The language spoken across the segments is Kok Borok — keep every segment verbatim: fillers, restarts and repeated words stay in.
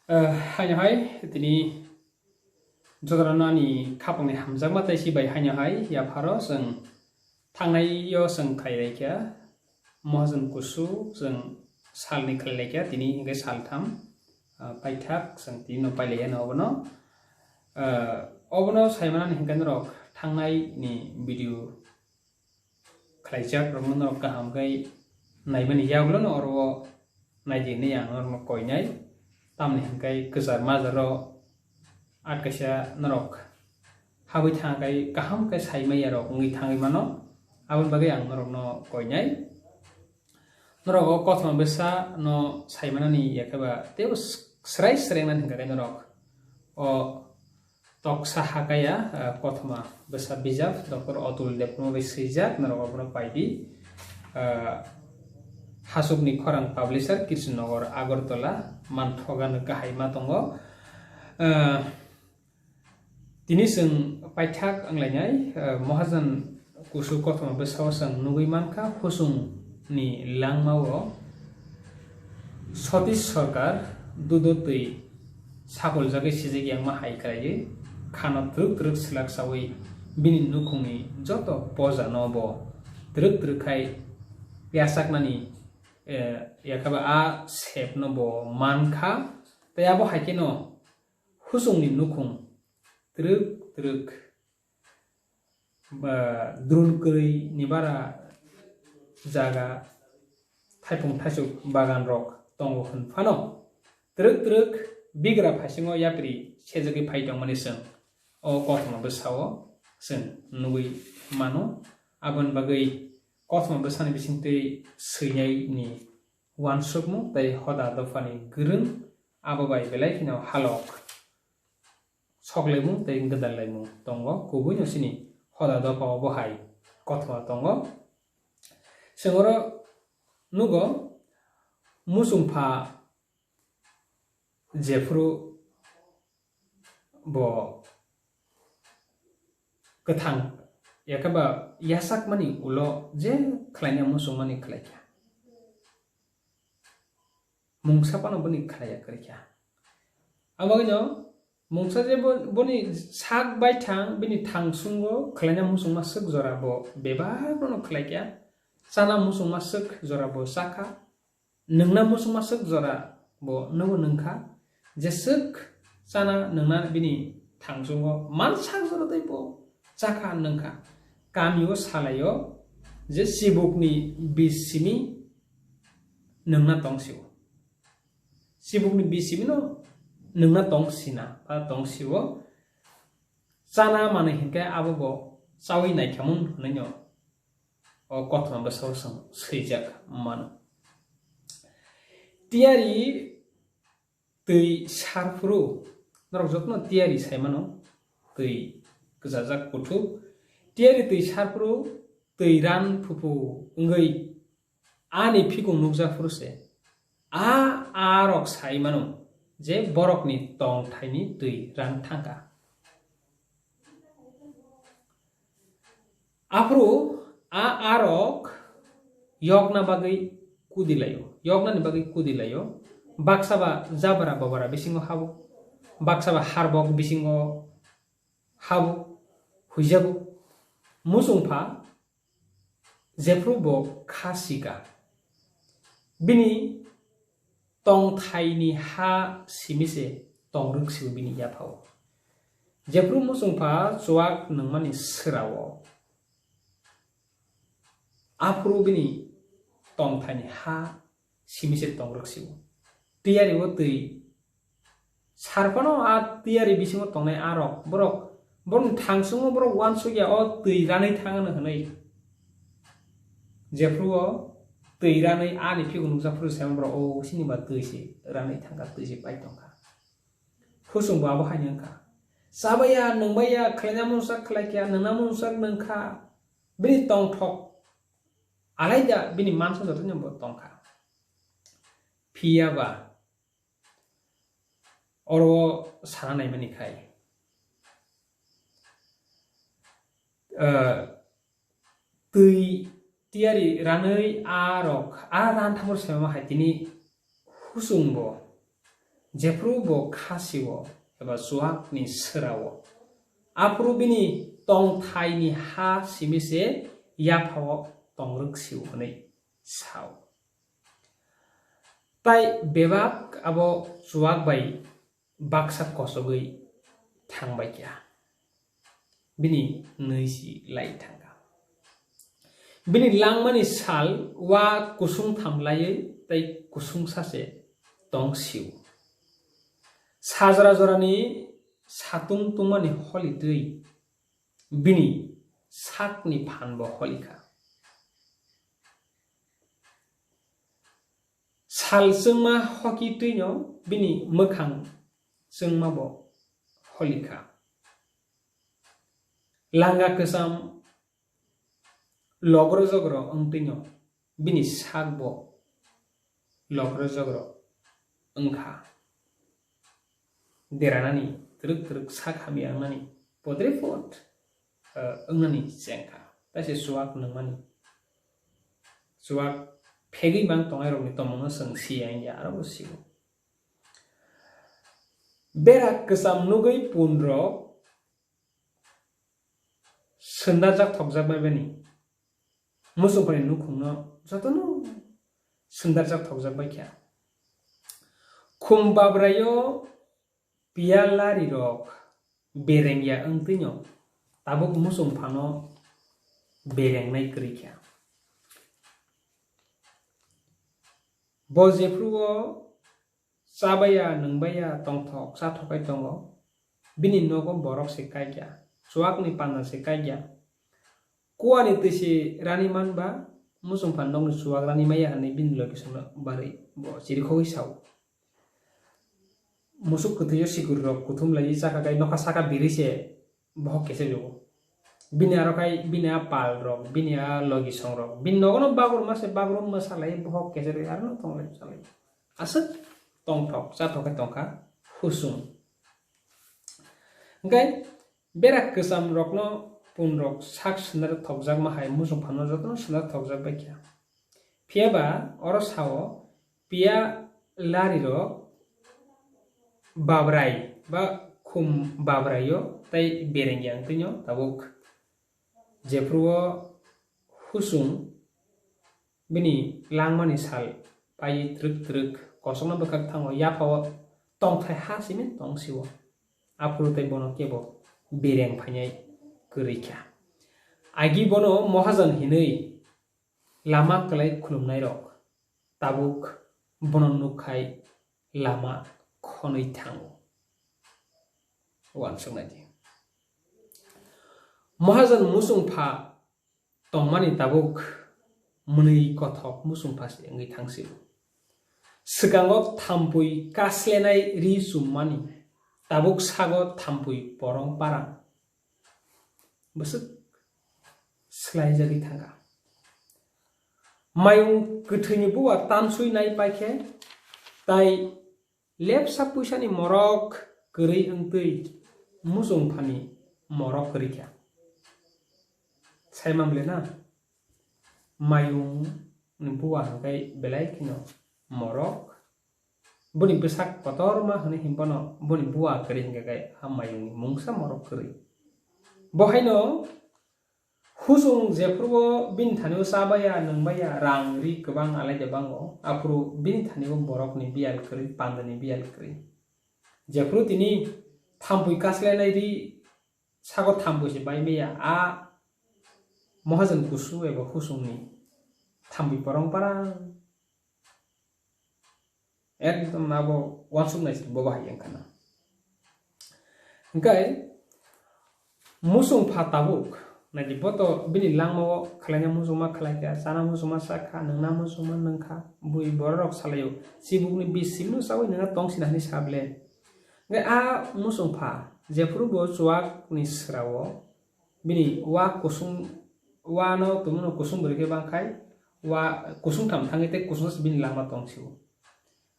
Eh, haino hai tini jotono ani khapangni hamjakma tei si bai haino hai yapharo chwng thangnai-o chwng khlai lai kha, Mohajan Kusu chwng salni khlai lai kha, tini hinkhe saltham, ah, paithak chwng tini no pailai ya no obono. Ah, obono sai manani hinkhe norok thangnai ni video khlaijak rokno norok kaham khe naimani yagulo no oro naidi hinwi ang norokno koinai. Tamni hinkhe kwchar majaro at kaisa norok habwi thangkhe kaham khe saimaya rok wngwi thangwi mano, aboni bagwi ang norokno koinai. Norok o kothoma bwsa no saimanani yakheba teibo srai srai wngnani hinkhe norok o Toksa hakaya, ah, kothoma bwsa bijap Doctor Atul Debbarma bai swijak, norok abono paidi. Ah, Hasukni Khorang Publisher, Krishnanagar, Agartala, manthokgano kahai ma tongo. Ah, tini chwng paithak wnglainai, ah, Mohajan Kusu kothoma bwsao chwng nugwi mankha, husungni langmao Satish Sarkar dudo twi sakoljagwi sijak yangma hai khlaiwi khano twrwk twrwk swlak saui bini nukhungni joto poja no bo twrwk twrwk khai yachaknani, eh, yakheba a sep no bo mankha, tei abo hai kheno husungni nukhung twrwk twrwk ba drun kwrwi ni bara jaga thaipung thaisuk bagan rok tongo hwn phano twrwk twrwk bigra phaisingo yapri sejagwi phai tongmani chwng o kothoma bwsao chwng nugwi mano. Aboni bagwi kothoma bwsani bisingtwi swinai ni uansukmung tei hoda dophani gwrwng abo bai belai kheno halok sok laimung tei gwdal laimung tongo, kubuino chini hoda dophao bo hai kothoma tongo. Chwng oro nugo, muchungpha jephuru bo kwthang, yakheba yachakmani ulo je khlaina muchungmani khlaikha. Mungsa phano bini khlaiya kwrwikha. Abagwino mungsa je bo-, boni sak baithang, bini thangsungo khlaina muchungma swk jora bo bebak bono khlaikha. Chana muchungma swk jora bo chakha. Nwngna muchungma swk jora bo nungwi nwngkha. Jeswk chana nwngna bini thangsungo mansak jora tei bo chakha nwngkha. Kamio salaio je chibukni bisimi nwngna tongsio. Chibukni bisimino nwngna tongsina ba tongsio. Chana manwi hinkhe abo bo chawi naikhamun hwnwi no o kothoma bwsao chwng swijak mano. Tiyari twi sarphuru, norok jotono tiyari sai mano, twi kwchajak kuthuk. Tiyari twi sarphuru twi ran phupu wngwi ani phikung nukjaphuru se a, a rok sai mano je borokni tongthaini twi ran thangkha. Aphuru a, a rok yokna bagwi kudi laio, yoknani bagwi kudi laio. Baksa ba jabra bobra bisingo habo, baksa ba harbok bisingo habo, huijago. Muchungpha jephuru bo kha sika, bini tongthaini ha simi se tongrwk sio bini yaphao. Jephuru muchungpha chuak nungmani srao, aphuru bini tongthaini ha simi se tongrwk sio. Tiyari o twi sarphano a tiyari bisingo tongnai a rok, borok, borokni thangsungo borok uansukya o twi ranwi thangano hwnwi. Jephuru o twi ranwi ani phikung nukjaphuru se borok, o sini ba twi se ranwi thangkha, twi se pai tongkha. Husung bo abo haino wngkha. Chabaiya, nwngbaiya, khlaina munusak khlaikha, nwngna munusak nwngkha. Bini tongthok alaida bini mansa jotono bo tongkha. Phiya ba oro sana naimani khai, eh, twi tiyari ranwi a rok, a ran thamor sema hai tini husung bo Jephru bo kha sio eba chuakni sera-o, aphuru bini tongthaini ha simi se yaphao tongrwk sio hwnwi sao. Tai bebak abo chuak bai baksa kochogwi thangbai kha. Bini nwi si lai thangkha. Bini langmani sal wa kusung tham laiwi tei kusung sase tong sio. Sajora jorani satung tungmani holi twi bini sakni phan bo holi kha. Sal chwngma hoki twino bini mwkhang chwngma bo holi kha. Langa kwcham logrojogro wng twino bini sak bo logrojogro wng kha. Deranani twrwk twrwk sak hamya wngnani podre pod, eh, wngnani cheng kha. Taise chuak nungmani, chuak phegwi mang tongnai rokni tongmungno chwng siya wngya, aro bo sio. Bera kwcham nugwi punrok swndarjak thokjak bai bani. Muchungphani nukhungno jotono swndarjak thokjak bai kha. Khum babraio piya larirok berengya wng twino tabuk muchungphano berengnai kwrwi kha. Bo jephru o chabaiya, nwngbaiya, tongthok, chathok kai tongo. Bini nogo borok se kaikya, chuakni panda se kaikya. Kuani twi se rani manba, muchungpha nokni chuak rani maya hwnwi bini logi songno barwi bo chirikhogwi sao. Musuk kwthwio sikur rok kuthum laiwi chakha kai nokha saka birwi se bohok kesa jugo. Bini aro khai bini a pal rok, bini a logi song rok, bini nogono bagrum ma se bagrum ma salai bohok kesa rwi aro no tonglai salai. Aswk tongthok chathok khe tongkha husung. Hwnkhe bera kwcham rokno pun rok sak swnari thokjakma hai muchung phano jotono swnari thokjak bai kha. Phiya ba oro sao piya lari rok babrai ba khum babrai o tei bereng yang twino tabuk jephru o husung bini langmani sal pai twrwk twrwk kosokno bwkhak thango yapha o tongthai ha simi tong sio. Aphuru tei bono kebo bereng phainai kwrwi kha. Agi bono mohajan hinwi lama kwlai khulumnairok tabuk bono nukkhai lama khonwi thango. Uansuknai di. Mohajan muchungpha tongmani tabuk mwnwi kothok muchungpha se wngwi thangsigo. Swkango thampui kaslenai ri chummani tabuk sago thampui porong parang. Bwswk swlaijagwi thangkha. Mayung kwthwini buwa tansui nai paikhe, tai lepsa puisani morok kwrwi wngtwi muchungphani morok kwrwi kha. Saimamle na? Mayungni buwa hwnkhe belai kheno morok. Boni bwsak kotorma hwnwi hinphano boni buwa kwrwi hwnkhe khe a mayungni mungsa morok kwrwi. Bo haino husung jephrubo bini thani-o chabaiya, nwngbaiya, rang ri kwbang alaida bango, aphuru bini thani-o borokni biyal kwrwi, pandani biyal kwrwi. Jephru tini thampui kaslenai ri sago thampui se bai maya, a mohajan kusu eba husungni thampui porong parang. Ekdom abo uansuk nai se bo bahai wngkha na. Hingkai muchung pha tabuk, naidi bo to bini langma o khwlaina muchungma khwlaikha, chana muchungma chakha, nwngna muchungma nwngkha, bui borok rok salaio, chibukni bisingno chaui nwngna tongsina hinwi sa ble. Hingkai a muchung pha jephuru bo chuak ni sra o bini wa kusung, wa no tongmano kusung bwrwi khe bangkhai, wa kusung tham thangwi tei kusung bini langma tong sio.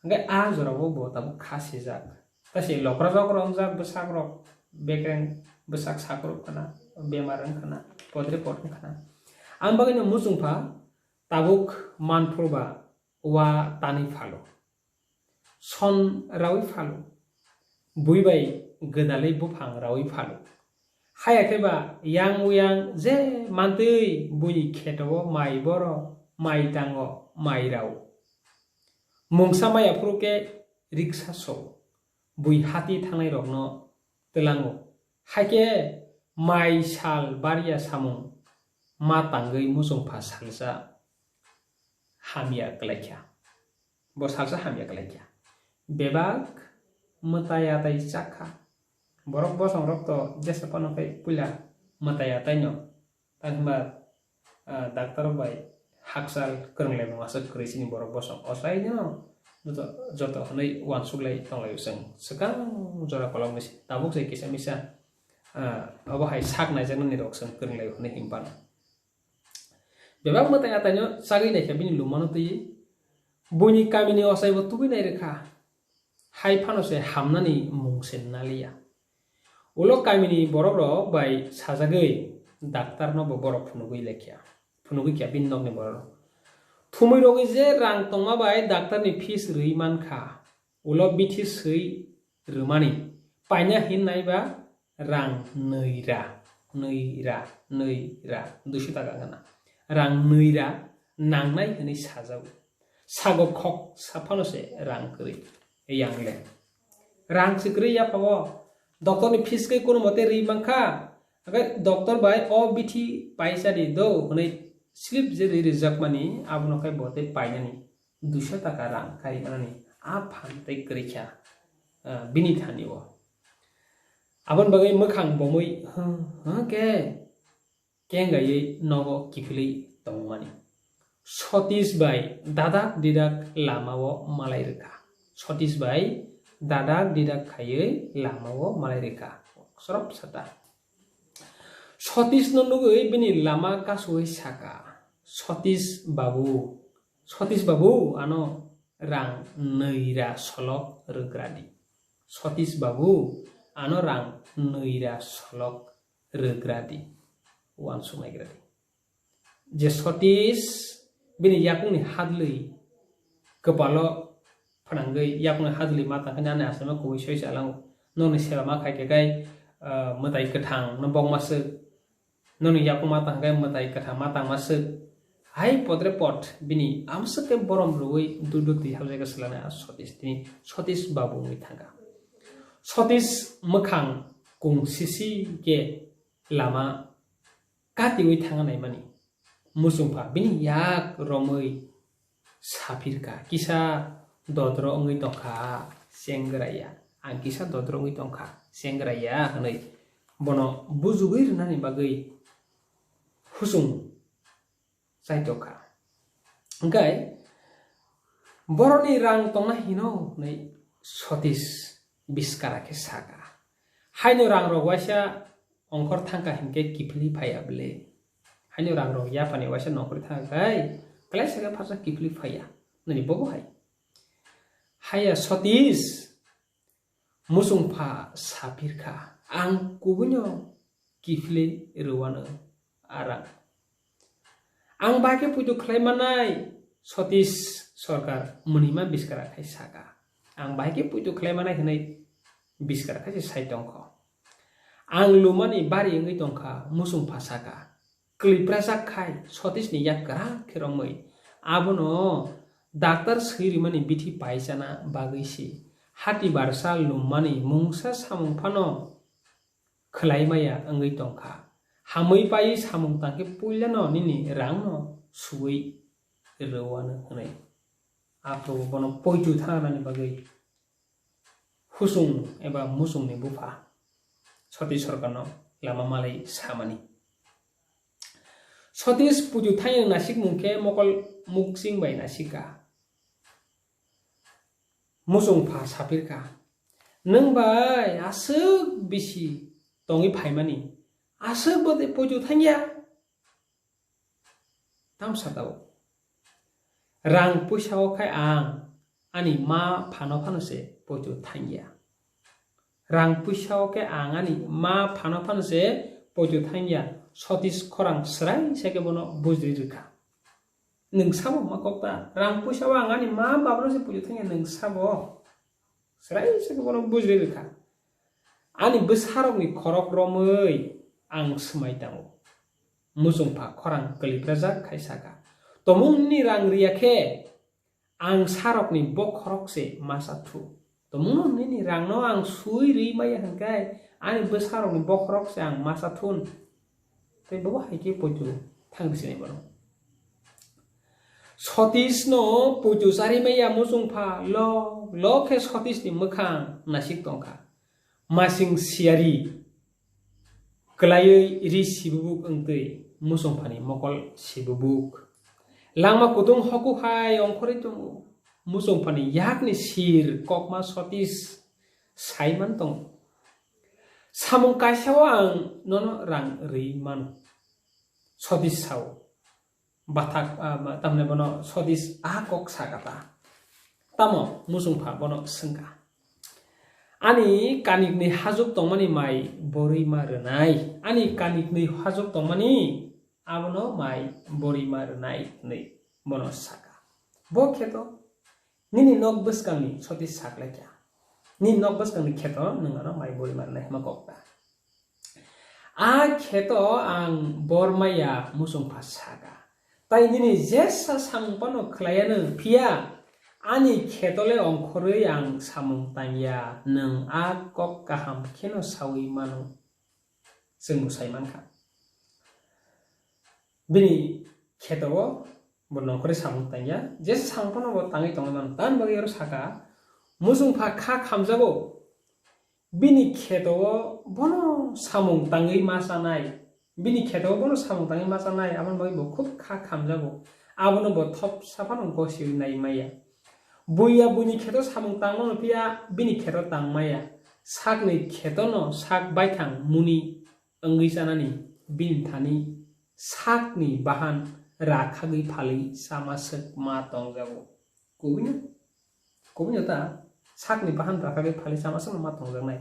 Hingke a jora o bo tabuk kha sijak. Tei se lokra jok romjak bwsak rok, bekreng bwsak sak rok khna, bemar wng khna, podre pod wng khna. Ang bagwi no muchung pha tabuk manphur ba wa tani phalo. son rawi phalu, bui bai gwdalwi buphang rawi phalu. Haya khe ba yang uyang je mantwi buini kheto o mai boro, mai tango, mai rao. Mungsa maya phuru khe riksa so, bui hati thangnai rokno twlango. Haikhe mai sal barya samung ma tangwi muchungpha salsa hamya kwlaikha. Bo salsa hamya kwlaikha. Bebak mwtai atai chakha. Borok bosong rok to jesa phano khe puila mwtai atai no. Tang hwnba, ah, daktar rok bai hakchal kwrwng lai mung aswk kwrwi chini borok bosong. Ochai no joto, joto hwnwi uansuk lai tong lai chwng. Swkang jora kolok ni si. Tabuk se kisa misa, ah, abo hai sak naijaknani rok chwng kwrwng lai hwnwi him phano. Bebak mwtai ataino chagwi naikha bini lumano twiwi. Buini kamini ochaibo tubui nai rwkha. Hai phano se hamnani mung se naliya. Ulo kamini borok rok bai sajagwi daktar no bo borok phunugwi lekha. Phunugwi kha bini nokni borok rok. Thumui rogwi je rang tongma bai daktar ni fees rwi mankha. Ulo bithi swi rwmani. Paina hin naiba rang nwi ra, nwi ra, nwi ra, duiso taka gana. Rang nwi ra nangnai hwnwi sajago. Sago khok saphano se rang kwrwi yang le. Rang se kwrwi yapha o. Doctor ni fees khe kono mote rwi mankha. Haikhe doctor bai o bithi paisa di do hwnwi slip je rwi rijak mani abono khe bo tei painani. Duiso taka rang kari manani a phan tei kwrwi kha, ah, bini thani o. Aboni bagwi mwkhang bomwi hwng hwng khe kengaiwi nogo kiphilwi tongmani. Sotish bai dadak didak lama o malai rwkha. Sotish bai dadak didak khaiwi lama o malai rwkha. Sorop sata. Sotish no nugwi bini lama kasowi saka, "Sotish babu, Sotish babu, ano rang nwi ra solok rwgra di. Sotish babu, ano rang nwi ra solok rwgra di. Uansuk naigra di." Je Sotish bini yakungni hadlwi kwpalo phnangwi yakungni hadlwi ma tangkhe ani aswkno kubui soi se alango. Nokni seba ma khai khe kai, ah, mwtai kwthang no bokma swk. Nokni yakung ma tangkhe mwtai kwthang ma tangma swk. Hai podre pod bini amswk khe borom rwui dudu twi habjagwi swlana Sotish tini Sotish babu wngwi thangkha. Sotish mwkhang kung sisi khe lama katiui thangna naimani. Muchungpha bini yak romwi saphirkha, "Kisa dodro wngwi tongkha, chengra ya. Ang kisa dodro wngwi tongkha, chengra ya," hwnwi bono bujugwi rwnani bagwi husung chaitokha. Hwnkhe borokni rang tongna hino hwnwi Sotish biskara khe saka. Haino rang rok waisa ongkhor thangkha hinkhe kiphilwi phaiya bwle. Haino rang rok yaphani waisa nongkhorwi thangkha khai, klaisa khe pharsa kiphilwi phaiya. Nini bobo hai. Haiya Sotish, muchungpha saphirkha, ang kubuino kiphilwi rwano a rang. Ang bahai khe puitu khlai manai, Sotish Sarkar mwnwima biskara khai saka. Ang bahai khe puitu khlai manai hwnwi biskara khai se sai tongkho. Ang lumani bari wngwi tongkha, muchungpha saka. Kwlwi prajak khai Sotishni yak kwrak khe romwi. Abono daktar swi rimani bithi pai chana bagwi si. Hati barsa lummani mungsa samung phano khwlai maya wngwi tongkha. Hamwi pai samung tangkhe puilano nini rangno suwi rwano hwnwi. Aphuru bono poitu thangnani bagwi husung eba muchungni bupha Sotish Sarkarno lama malai samani. Sotish puitu thangya nasikmung khe mokol mukching bai nasikha. Muchungpha saphirkha, "Nwng bai aswk bisi tongwi phaimani, aswk bo de poitu thangya?" Tamsa tabuk. Rang puisa o khe ang ani ma phano phano se poito thangya. Rang puisa o khe ang ani ma phano phano se poito thangya. Sotish khorang srai se khe bono bujri rwkha. Nwng sabo ma kok ta? Rang puisa o ang ani ma babno se poito thangya, nwng sabo? Raisa khe bono bujri rwkha. Ani bwsarokni khorok romwi ang swmai tango. Muchungpha khorang kwliprajak khai saka, "Tomungni rang riya khe ang sarokni bokhorok se masa thu. Tomungno nini rangno ang sui ri maya hwnkhe ani bwsarokni bokhorok se ang masa thun." Tei bobo hai khe poito thang bisinai bono. Sotisno poito chari maya muchungpha lo lo khe Sotisni mwkhang nasik tongkha. Masing siyari kwlaiwi ri sibubuk wngtwi muchungphani mokol sibubuk. Langma kutung hoku hai ongkhorwi tongo. Muchungphani yakni sir kokma Sotis saiman tongo. "Samung kaisao ang nono rang rwi mano," Sotis sao. Bathak, ah, ba-, tamni bono Sotis a kok saka ta. Tamo muchungpha bono swngkha, "Ani kanikni hajuk tongmani mai borwi ma rwnai. Ani kanikni hajuk tongmani abono mai borwi ma rwnai," hwnwi bono saka. Bo kheto nini nok bwskangni Sotis saklaikha. Nini nok bwskangni kheto nwng ano mai borwi ma rwnai hwnma kok ta. A kheto ang bor maya muchungpha saka. Tai nini jesa samung phano khlaiya nwng, phiya ani kheto le ongkhorwi ang samung tangya, nwng a kok kaham kheno saui mano. Chwng bo sai mankha. Bini kheto o bo nongkhorwi samung tangya, jesa samung phano bo tangwi tongwi mano. Tamni bagwi oro saka, muchungpha kha khamjago. Bini kheto o bono samung tangwi ma chanai, bini kheto o bono samung tangwi ma chanai, aboni bagwi bo khub kha khamjago. Abono bo thopsa phano gosiwi nai maya. Buiya buini kheto samung tangmano phiya bini kheto tang maya. Sakni khetono sak baithang muni wngwi chanani bini thani sakni bahan rakhagwi phalwi chama swk ma tongjago. Kubui no, kubui no ta sakni bahan rakhagwi phalwi chama swkno ma tongjaknai.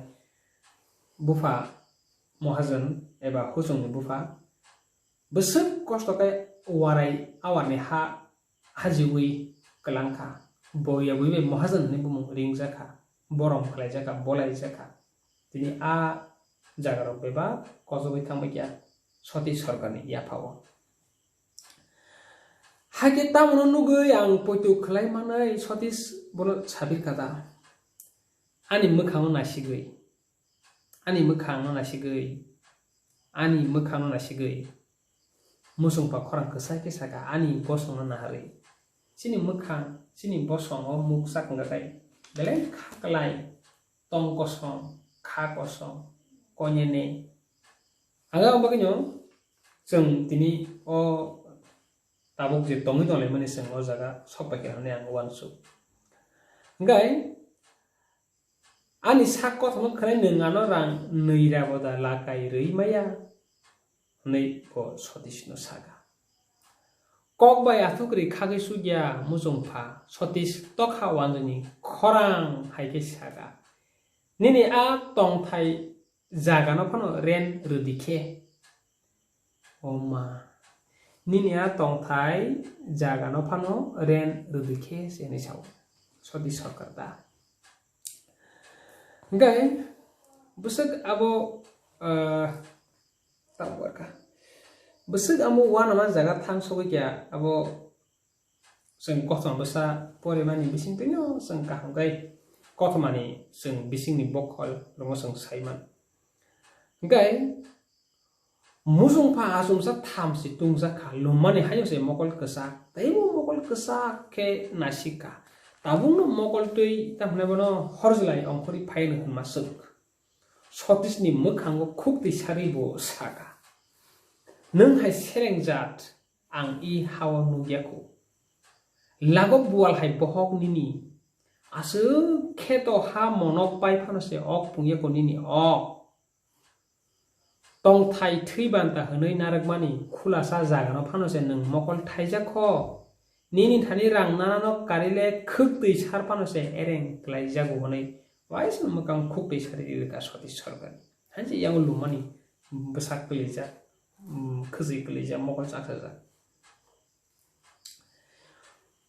Bupha Mohajon eba Huchungni bupha bwswk kosto khe warai awarni ha hajiwi kwlangkha. Bo yabwi bai Mohajon hwnwi bumung ringjakha, borom khlaijakha, bolaijakha. Tini a jagarok bebak kochogwi thangbaikha Sotis sorkarni yaphao. Hakhe tamono nugwi ang poito khlai manwi Sotis bono sabirkha da. Ani mwkhango nasigwi, ani mwkhangno nasigwi, ani mwkhangno nasigwi, muchungpha khorang kwchai khe saka, ani bosongno naharwi. Chini mwkhang, chini bosongo muk chaknga tei belai kha kwlai, tong kosom, kha kosom, konyene. Ang bagwino chwng tini o tabuk je tongwi tonglaimani chwng o jaga sok pai khe hwnwi ang uansuk. Hwnkhe ani sak kothoma khwnai nwng ano rang nwi rabo da lakai rwi maya? Hwnwi bo Sotisno saka. Kok bai athukri khagwi sugya muchungpha Sotis tokha wanjwini khorang hai khe saka, "Nini a tongthai jagano phano rent rwdi khe." O ma, nini a tongthai jagano phano rent rwdi khe se hwnwi sao Sotis sorkar da. Hwnkhe bwswk abo, ah, tamo barkha. Bwswk amo uanama jaga thang sogwi kya abo chwng kothoma bwsa porimani bisingtwino chwng kaham khe kothomani chwng bisingni bokhol rwngno chwng saiman. Hwnkhe muchungpha achomsa thamchi tungjakha, lummani haino se mokol kwchak, teibo mokol kwchak khe nasikha. Tabukno mokol twi tamhinai bono horjlai ongkhorwi phaino hwnma swk. Sotisni mwkhango khuktwi sarwi bo saka, "Nwng hai sereng jat ang i hao nukya kho. Lagok bual hai bohok nini. Aswk khe to ha monok pai phano se ok pungya kho nini ok. Tongthai thwi banta hwnwi narwkmani khulasa jagano phano se nwng mokol thaijak kho. Nini thani rang nanano karile khwktwi sar phano se ereng klaijago," hwnwi waisa mwkang khuktwi sari rwkha Sotis sorkar. Hainse yango lumani bwsak kwlijak, mm, khwjwi kwlijak, mokol chaksajak.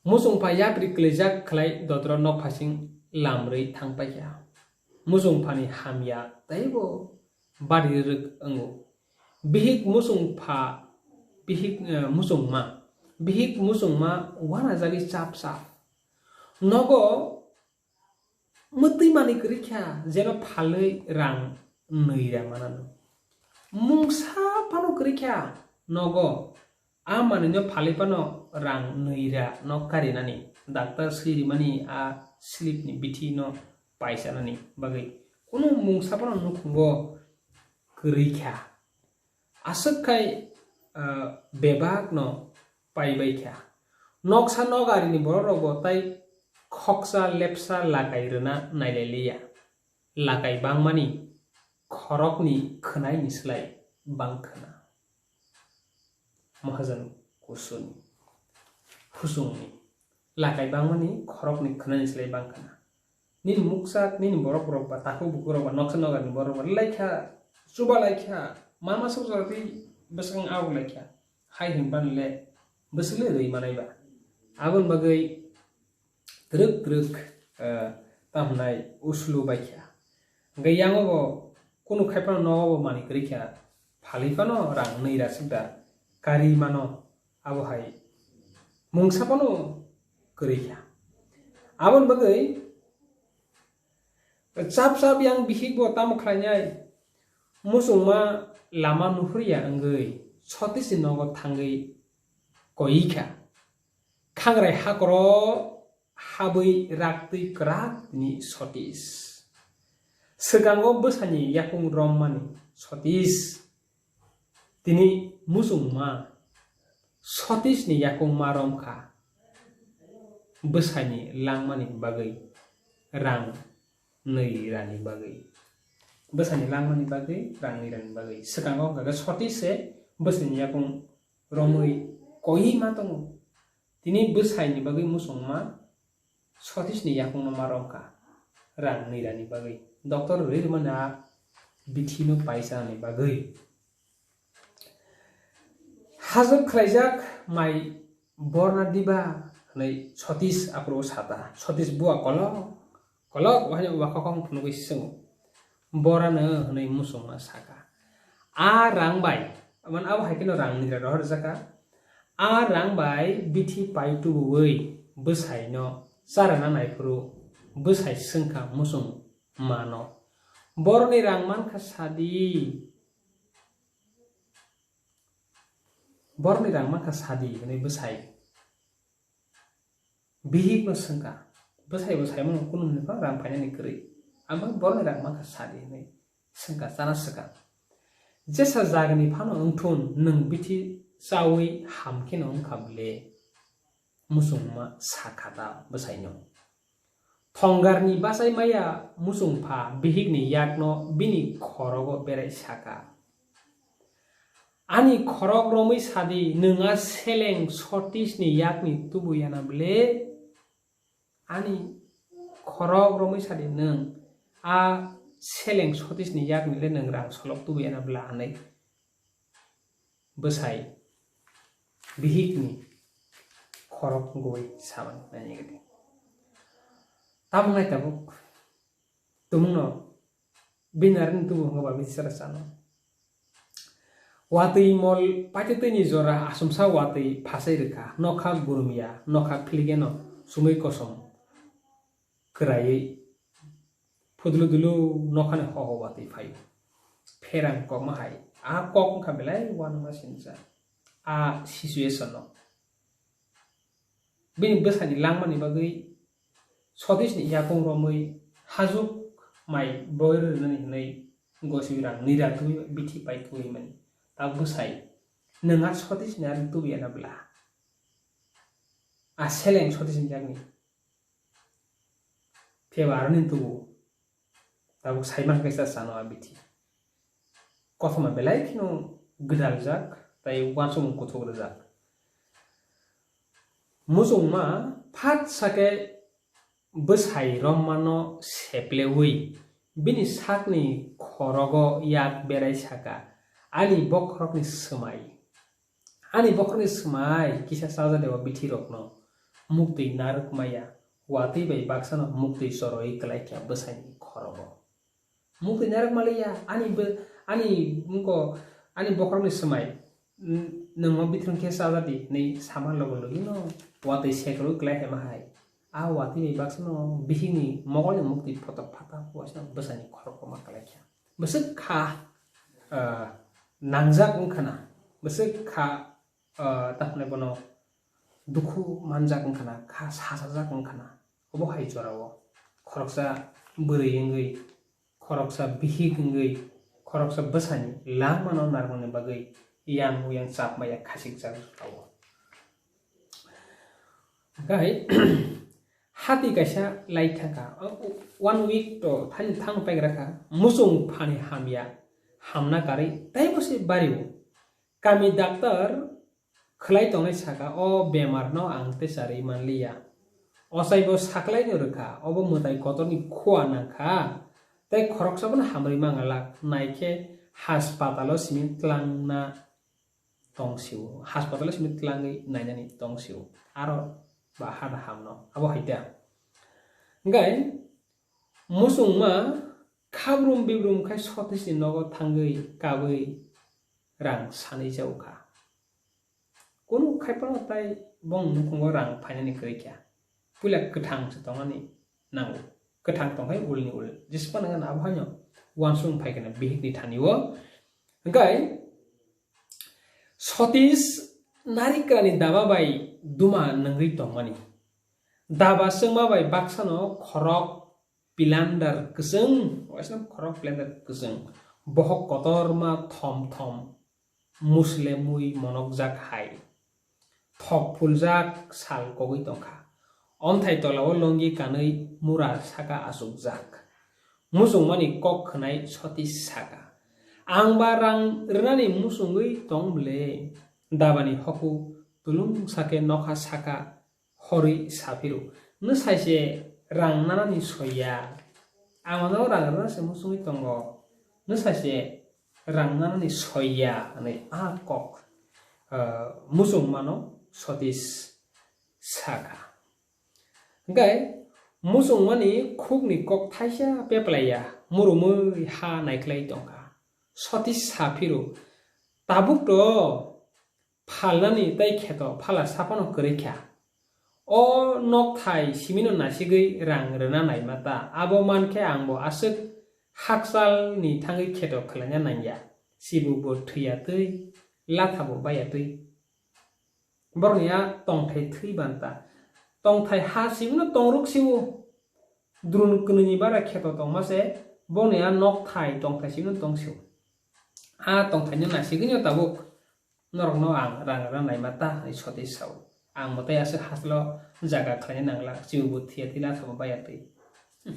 Muchungpha yapri kwlijak khlai dodro nok phasing lamrwi thangpaikha. Muchungphani hamya teibo bari rwrwk wngo. Bihik muchungpha, bihik, eh, muchungma, bihik muchungma uanajagwi chap chap. Nogo mwtwi manwi kwrwi kha, jeno phalwi rang nwi ra manano. Mungsa phano kwrwi kha nogo, a manwino phalwi phano rang nwi ra nok karinani, doctor swi rimani a slip ni bithi no paisanani bagwi. Kunu mungsa phano nukhungo kwrwi kha. Aswk khai, ah, bebak no paibai kha. Noksa nogarini borok rokbo tai khoksa lepsa lakai rwna nailai liya. Lakai bangmani khorokni khwnaini slai bang khwna. Mahajan kusuni, husungni. Lakai bangmani khorokni khwnaini slai bang khwna. Nini muksa, nini borok rok ba, takhuk bukhuk rok ba, noksa nogarni borok ba, lai kha, chuba lai kha, mama suk jora twi bwswk ang abo lai kha. Hai hwn bani le bwswk le rwi manai ba. Aboni bagwi twrwk twrwk, eh, tamo hwnai uslu bai kha. Hwnkhe yango bo kunu khai phano nogo bo manwi kwrwi kha, phalwi phano rang nwi ra swk da, kari mano abo hai mungsa phano kwrwi kha. Aboni bagwi chap chap yang bihik bo tamo khlainai, muchungma lama nuhur ya wngwi sotisni nogo thangwi koi kha. Khangrai hakoro habwi raktwi kwrak tini Sotis. Swkango bwsani yakung rommani Sotis. Tini muchungma Sotisni yakung ma romkha. Bwsani langmani bagwi rang nwi rani bagwi. Bwsani langmani bagwi rang nwi rani bagwi. Swkango hwnkha khe Sotis se bwsani yakung romwi koi ma tongo. Tini bwsaini bagwi muchungma Sotisni yakungno ma romkha, rang nwi rani bagwi, doctor rwi rwmani a bithi no paisa ni bagwi. Hajwk khlaijak mai borna diba hwnwi Sotis aphuru sata. Sotis bua kolok kolok wahaino uakhokong phunugwi swngo. Borano hwnwi muchungma saka, "A rang bai," mane abo hai kheno rang nira rohorjaka, "A rang bai bithi pai tubuwi bwsaino charana naiphuru bwsai swngkha muchungmano, 'Boroni rang mankha sadi, boroni rang mankha sadi,'" hwnwi bwsai bihikno swngkha. Bwsai bo saimano kunu hwnwi phano rang phainani kwrwi. Abo boroni rang mankha sadi hwnwi swngkha, chana swkang. Jesa jagani phano wngthun, nwng bithi chaui ham kheno wngkha ble, muchungma sakha ta bwsaino. Thonggarni bachai maya muchungpha bihikni yakno bini khorogo berai saka, "Ani khorok romwi sadi, nwng a seleng Sotisni yakni tubu yana ble?" Ani khorok romwi sadi, nwng a seleng Sotisni yakni le nwng rang solok tubu yana bla hwnwi bwsai bihikni khorok goi samani nai gidi. Tamo nai tabuk tumungno bini narwkni tubu hwnba bini sara chano. Watwi mol paitwi twini jora asumsa watwi phasai rwkha, nokha gurumya, nokha philigeno sumui kosom kwraiwi phudulu dulu nokhani hoho watwi phaio. Pherang kokma hai, a kok wngkha belai uanama sinsa a situation no. Bini bwsani langmani bagwi Sotisni yakung romwi hajuk mai boi rwnani hwnwi gosiwi rang nira twi bithi pai twi mani. Ta bwsai, "Nwng a Sotisni yakung tubu yana bla? A seleng Sotisni yakni phiyaba aroni tubu." Tabuk saimang kaisa chano a bithi. Kothoma belai kheno gwdaljak tei uansukmung kuthuk rwjak. Muchungma phat sake bwsai rommano seplewi bini sakni khorogo yak berai saka, "Ani bokhorokni swmai, ani bokhorokni swmai kisa chajadewa bithirokno muktwi narwk maya, watwi bai baksano muktwi choroi kwlai kha bwsaini khorogo. Muktwi narwk maliya, ani bw-, ani wngko, ani bokhorokni swmai, n-, nwngno bithwng khe chajadi hinwi sama logo logino watwi sekrwi kwlai hai ma hai. A watwi bai baksano bihikni mogolni muktwi photok phatak waisa bwsani khorokma kwlai kha. Bwswk kha, ah, nangjak wngkha na, bwswk kha, ah, ta hwnwi bono dukhu manjak wngkha na, kha sachajak wngkha na. Obo hai jorao khoroksa bwrwi wngwi, khoroksa bihik wngwi, khoroksa bwsani langmano narwknani bagwi yang uyang chapmaya khasikjak jorao. Gai hati kaisa lai thangkha, one week to thani thang paigra kha, muchung phani hamya, hamna karwi teibo se bario. Kami daktar khwlai tongnai saka, "O bemar no ang tei charwi manliya." Ochai bo saklai no rwkha, obo mwtai kotorni khua nangkha, tei khoroksa bono hamrwi mangalak, naikhe haspatalo simi tlangna tongsio, haspatalo simi tlangwi nainani tongsio, aro ba hada hamno, abo hai da. Hingkai muchungma khabrum bibrum khai Sotisni nogo thangwi kabwi rang sanwi jaukha. Kunu khai phano tai bong nukhungo rang phainani kwrwi kha. Puila kwthang se tongnani nango. Kwthang tongkhai ulni ul. Jispa nangani abo haino uansukmung phai kheno bihikni thani o. Hingkai Sotis narikrani daba bai duma nangwi tongmani. Daba chwngma bai baksano khorok pilandar kwchwng, waisa khorok pilandar kwchwng. Bohok kotorma thom thom muslemwi monokjak hai. Thok phuljak sal kogwi tongkha. Omthai tolao longi kanwi mura saka achukjak. Muchungmani kok khwnai Sotis saka, "Ang ba rang rwnani muchungwi tong bwle?" Dabani hoku tulung sake nokha saka horwi saphiro, "Nwsai se rang nanani soiya. Ang ano rang rwna se muchungwi tongo. Nwsai se rang nanani soiya," hwnwi a kok, ah, muchungmano Sotis sakha. Hingkhe muchungmani khukni kok thaisa peplaiya, murumwi ha naikhlai tongkha. Sotis saphiro, "Tabuk to phalnani tei kheto phala saphano kwrwi kha. O nokthai simino nasigwi rang rwna naima ta. Abo mankhe angbo aswk hakchalni thangwi kheto khlaina nangya. Chibukbo thwiya twi, lathabo baiya twi. Borokni a tongthai thwi banta. Tongthai ha simino tongruk siwo. Drun kwnwini bara kheto tongma se, boni a nokthai tongthai simino tong siwo. A tongthaino nasigwino tabuk." Norokno ang rang rwna naima ta hwnwi Sotis sao. Ang mwtai aswk hasteo jaga khlaina nanglak, chibukbo thwiya twi lathabo baiya twi. Hmm.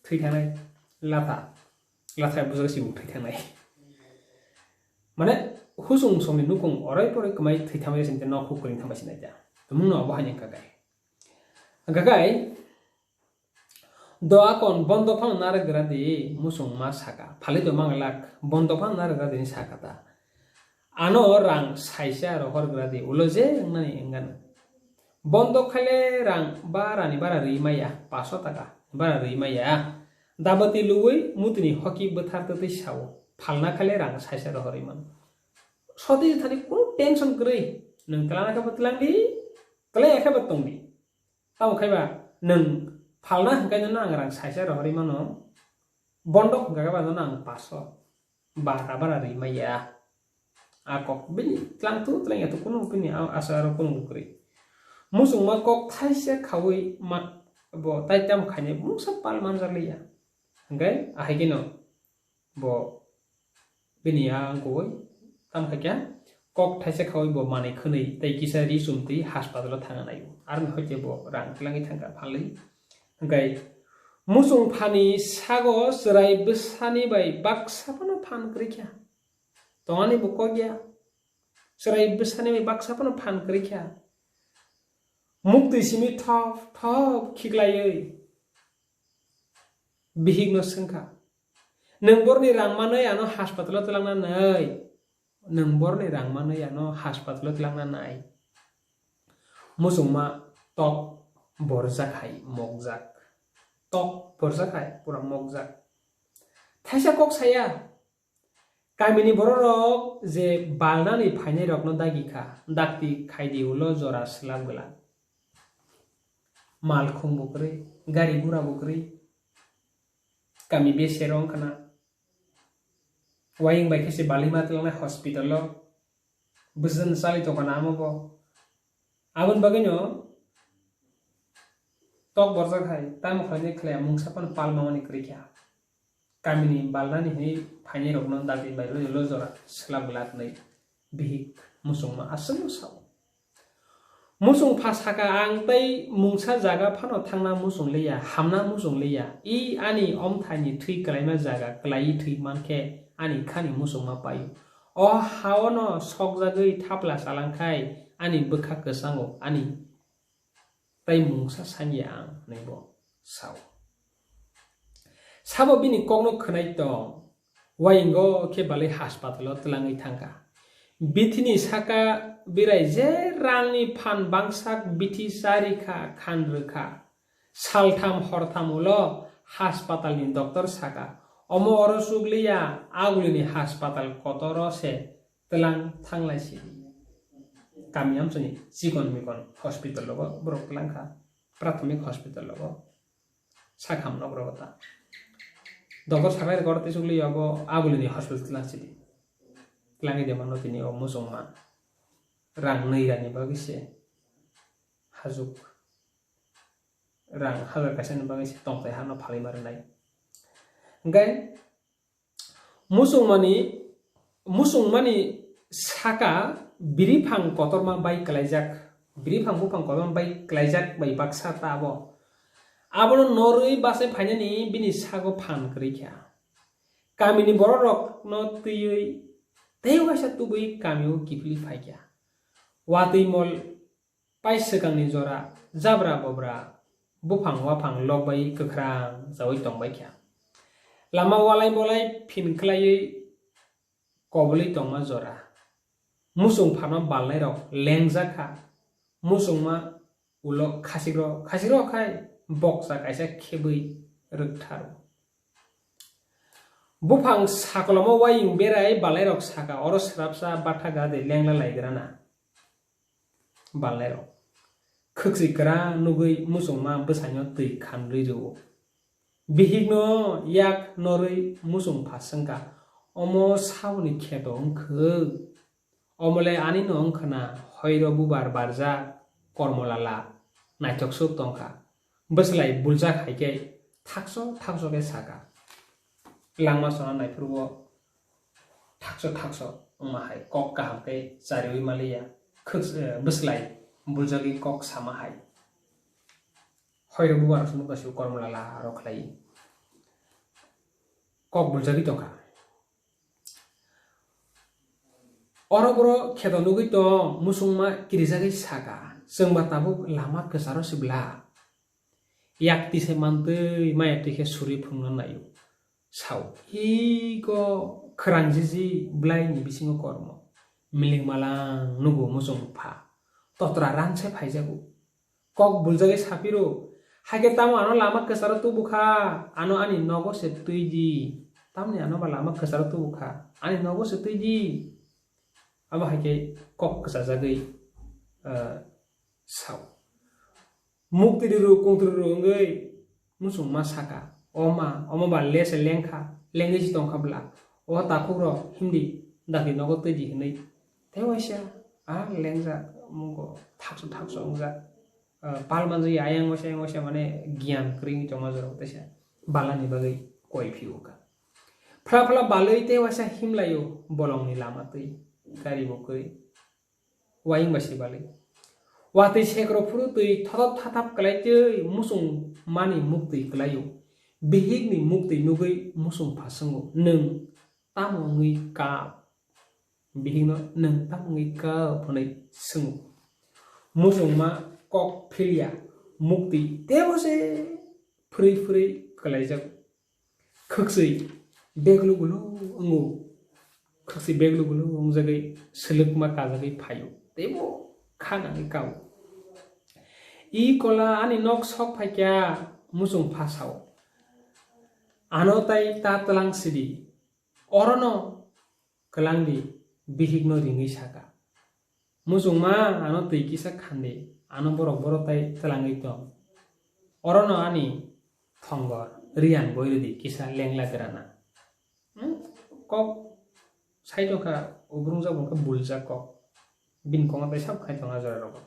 Thwi thangnai latha, latha bujak chibuk thwi thangnai. Mane husung songni nukung orai poroi kwmai thwi thangnai sing tei nok huk kwrwng thangnai sinai ta. Tumungno abo hai wngkha kai. Wngkha kai, "Do akon bondo phano narwk gra di," muchungma saka. Phalwi do manglak, "Bondo phano narwk gra di," hinwi saka ta. "Ano rang saisa rohor gra di, ulo je wngnani wngano. Bondo khaile rang barani bara rwi maya, paso taka bara rwi maya. Dabati luwi mutini hoki bwthar twtwi sao, phalna khaile rang saisa rohorwi mano." Sotis thani kunu tension kwrwi, nwng twlangna khe bo twlang di, twlangya khe bo tong di. Tamo khai ba nwng phalna hwnkhe no ang rang saisa rohorwi mano, bondok hwnkhe ba no ang paso bara bara rwi maya. A kok bini tlang tu tlang ya tu kunu bini a-, asa aro kunu kwrwi. Muchungma kok thaisa khaui ma bo tai tamo khainai mungsa pal manjak liya. Hwnkhe ahai kheno bo bini a wngkugwi tamo khaikha, kok thaisa khaui bo manwi khwnwi tei kisa ri chumtwi haspatalo thangna naio. Aroni hoite bo rang twlangwi thangkha phalwi. Hwnkhe muchung phani sago chwrai bwsani bai baksa phano phan kwrwi kha. Tongani bo kok ya. Chwrai bwsani bai baksa phano phan kwrwi kha. Muktwi simi thop thop khiklaiwi bihikno swngkha, "Nwng borni rang manwi ano haspatalo twlangna nai? Nwng borni rang manwi ano haspatalo twlangna nai?" Muchungma tok borjak hai mokjak. Tok borjak hai pura mokjak. Thaisa kok saya, kamini bororok je balnani phainairokno dagi kha, dakti khaidi ulo jora swlak bwlak. Malkhung bo kwrwi, gari gura bo kwrwi, kami besero wngkha na. Wayeng bai khe se balwi ma twlangnai hospital o. Bwswk chali tongkha na amo bo. Aboni bagwino tok borjak hai, tamo khlainai khlai mungsa phano palma mani kwrwi kha. Kamini balnani hwnwi phainairokno dagi bai rw ulo jora swlak bwlak nai bihik muchungma aswkno sao. Muchung pha saka, "Ang tei mungsa jaga phano thangna muchung liya, hamna muchung liya. I ani omthaini thwi kwlaima jaga kwlaiwi thwi mankhe ani khani muchungma paio. O ha-ono sokjagwi thapla chalangkhai ani bwkha kwchango, ani tei mungsa sanya ang," hwnwi bo sao. Sabo bini kokno khwnai tong, wayingo khe balwi haspatalo twlangwi thangkha. Bithini saka birai je rangni phan bangsak bithi charikha khan rwkha. Saltham hortham ulo haspatalni doctor saka, "Omo oro chukliya, agulini haspatal kotoro se twlang thanglai sidi." Kami amchani chikon mikon hospital rogo borok twlangkha, prathomik hospital rogo. Sakham nok rogo ta. Doctor sakai rok oro tisuk li obo abulini hospital tlang sidi. Tlangi de mano tini o muchungma. Rang nui rani bagwi se hajuk. Rang hajar kaisa ni bagwi se tongthai hano phalwi ma rwnai. Hingke Muchungmani, muchungmani saka biriphang kotorma bai klaijak, biriphang buphang kotorma bai klaijak bai baksa ta abo. Abono norwi bachai phainani bini sago phan kwrwi kha. Kamini bororokno twiwi tei waisa tubui kamio kiphilwi phai kha. Watwi mol pai swkangni jora, jabra bobra, buphang waphang lok bai kwkhrang chaui tong bai kha. Lama walai bolai phin khlaiwi kobului tongma jora. Muchung pharma balnairok lengjak kha. Muchungma ulo khasikrok, khasikrok khai boksa kaisa khebwi rwktharo. Buphang sakolomo waying berai balairok saka, "Oro swrapsa batha gade lengla laigrana." Balnairok khwksui kwra nugwi muchungma bwsaino twi khanrwi rwo. Bihikno yak norwi muchung pha swngkha, "Omo saboni kheto wngkhwk? Omole ani no wngkhwna hoiro bubar barjak kormolala naithok swk tongkha." Bwslai buljak hai khe thakso thakso khe saka. Langma sona naiphuru bo thakso thakso wngma hai kok kaham khe chariwi maliya. Khwks-, eh, bwslai buljagwi kok sama hai. Hoiro bubar sumuk kasu kormolala rok khlai. Kok buljagwi tongkha. Oro boro kheto nugwi tong, muchungma kirijagwi saka, "Chwngba tabuk lama kwcharo sibla. Yak tise mantwi maya twi khe suri phunukna naio." Sao, "Higo khwrang jiji bwlaini bisingo kormo. Miling malang nugo muchung pha. Totra rang se phaijago." Kok buljagwi saphiro, "Haikhe tamo ano lama kwcharo tubukha, ano ani nogo se twidi. Tamni ano ba lama kwcharo tubukha, ani nogo se twidi." Abo haikhe kok kwchajagwi, eh, sao. Mukti ruru kungtru ruru wngwi muchungma saka, "O ma, omo ba le se lengkha, lengwi se tongkha bwla. O takhuk rok himdi, dakti nogo twidi," hwnwi. Tei waisa a lengjak, mugo thakso thakso wngjak. Ah, pal manjak ya, ayang waisa, ayang waisa, mane giyan kwrwi wngwi tongma jorao teisa balani bagwi koi phio ka. Phla phla balwi tei waisa himlaio bolongni lama twi, gari bo kwrwi. Waying bai se balwi. Watwi sekrok phuru twi thothop thathap kwlai tei muchung mani muktwi kwlaio. Bihikni muktwi nugwi muchung pha swngo, "Nwng tamo wngwi kap?" Bihikno, "Nwng tamo wngwi kap?" hwnwi swngo. Muchungma kok philia, muktwi teibo se phwrwi phwrwi kwlaijago. Khwksui beglu gulu wngo. Khwksui beglu gulu wngjagwi swlwkma kajagwi phaio. Teibo kha nangwi kao. I kola ani nok sok phaikha, muchung phasao. Ano tai ta twlang sidi. Orono kwlangdi, bihikno ringwi saka. Muchungma ano twi kisa khandi, ano borok boro tai twlangwi tong. Orono ani thongor riyan boiridi kisa lengla grana. Hmm? Kok sai tongkha, ubrungjak bo khe buljak kok. Bini kokno tai sab khai tongo a jora rogo.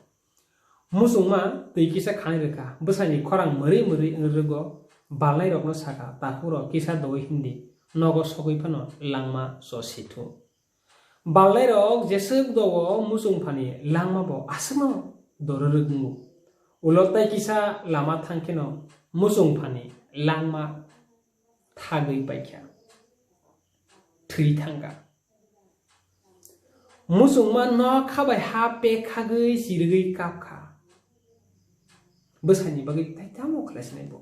Muchungma twi kisa khanai rwkha, bwsaini khorang mwrwi mwrwi wng rwgo, balnai rokno saka, takhuk rok kisa doui hindi, nogo sogwi phano langma cho sithu. Balnai rok jeswk dogo muchung phani langma bo aswkno dororwk wngo. Ulo tai kisa lama thang kheno muchung phani langma thagwi paikha, thwi thangkha. Muchungma nokha bai ha pekhagwi chirigwi kapkha. Bwsaini bagwi tai tamo khlai sinai bo.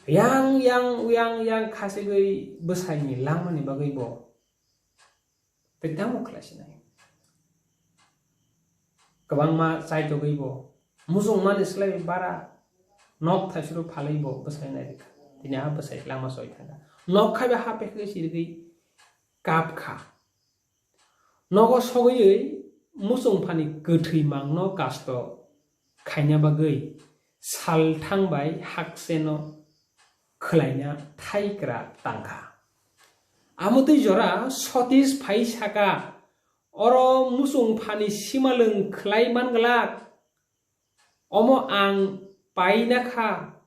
Yang yang yang yang khachigwi bwsaini langmani bagwi bo tai tamo khlai sinai. Kwbangma chaitogwi bo muchungmani slai bara nok thaisuru phalwi bo bwsai nai rwkha. Tini a bwsai langma choi thangkha. Nokha bai ha pekhagwi chirigwi kapkha. Nogo sogwi muchung phani kwthwi mangno kasto khaina bagwi salthang bai hakseno khwlaina thaikra tangkha. Amotwi jora Sotish phai saka, "Oro muchung phani simalwng khwlai man glak, omo ang paina kha."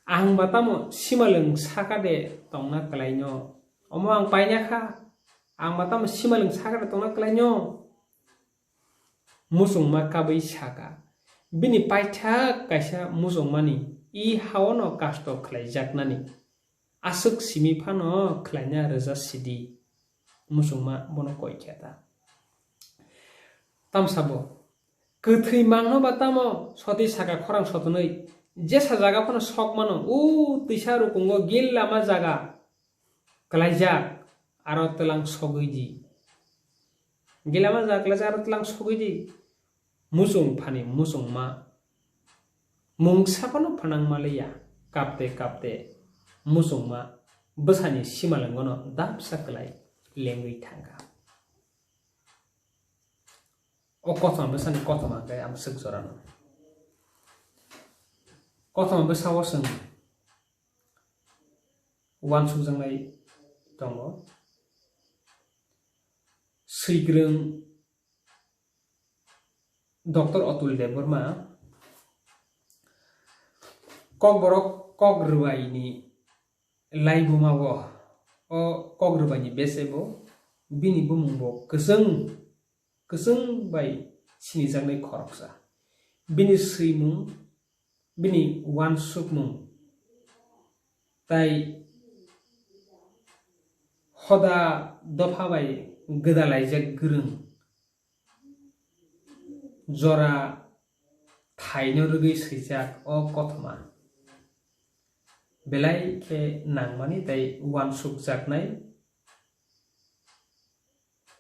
Ang ba tamo simalwng saka de tongna kwlaino? Omo ang paina kha. Ang ba tamo simalwng saka de tongna kwlaino? Muchungma kabui saka. Bini paithak kaisa muchungmani i haono kasto khlaijaknani. Aswk simi phano khlaina rwja sidi. Muchungma bono koi khe ta. Tamsabo, kwthwi mangno ba tamo sotwi saka khorang sotonwi, jesa jaga phano sok mano, o twisa rukungo gil lama jaga kwlaijak, aro twlang sogwi di. Gil lama jaga kwlaijak, aro twlang sogwi di. Muchung phani muchungma mungsa phano phanang maliya, kapte kapte muchungma bwsani simalwngono dapsa kwlai lengwi thangkha. O kothoma bwsani kothoma khe ang swk jorano. Kothoma bwsao chwng uansukjaknai tongo. Swigrwng Doctor Atul Debbarma Kokborok kok rwbaini laibuma o, o kok rwbaini bese bo bini bumung bo kwchwng, kwchwng bai sinijaknai khoroksa. Bini swimung, bini uansukmung tai hoda dopha bai gwdalaijak gwrwng jora thaino rwgwi swijak o kothoma belai khe nangmani tei uansukjaknai.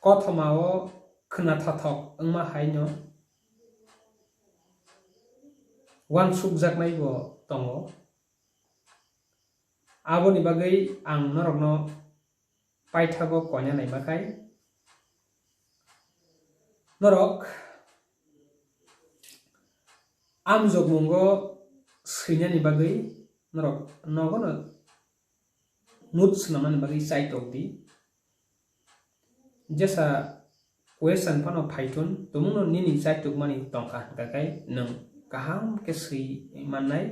Kothoma o khwnathothok wngma haino uansukjaknai bo tongo. Aboni bagwi ang norokno paithago koina naima khai norok amjokmungo swinani bagwi norok nogono note swnamnani bagwi chaitok di. Jesa question phano phaithun, tumungno nini chaitokmani tongkha hwnkha khe nwng kaham khe swi mannai,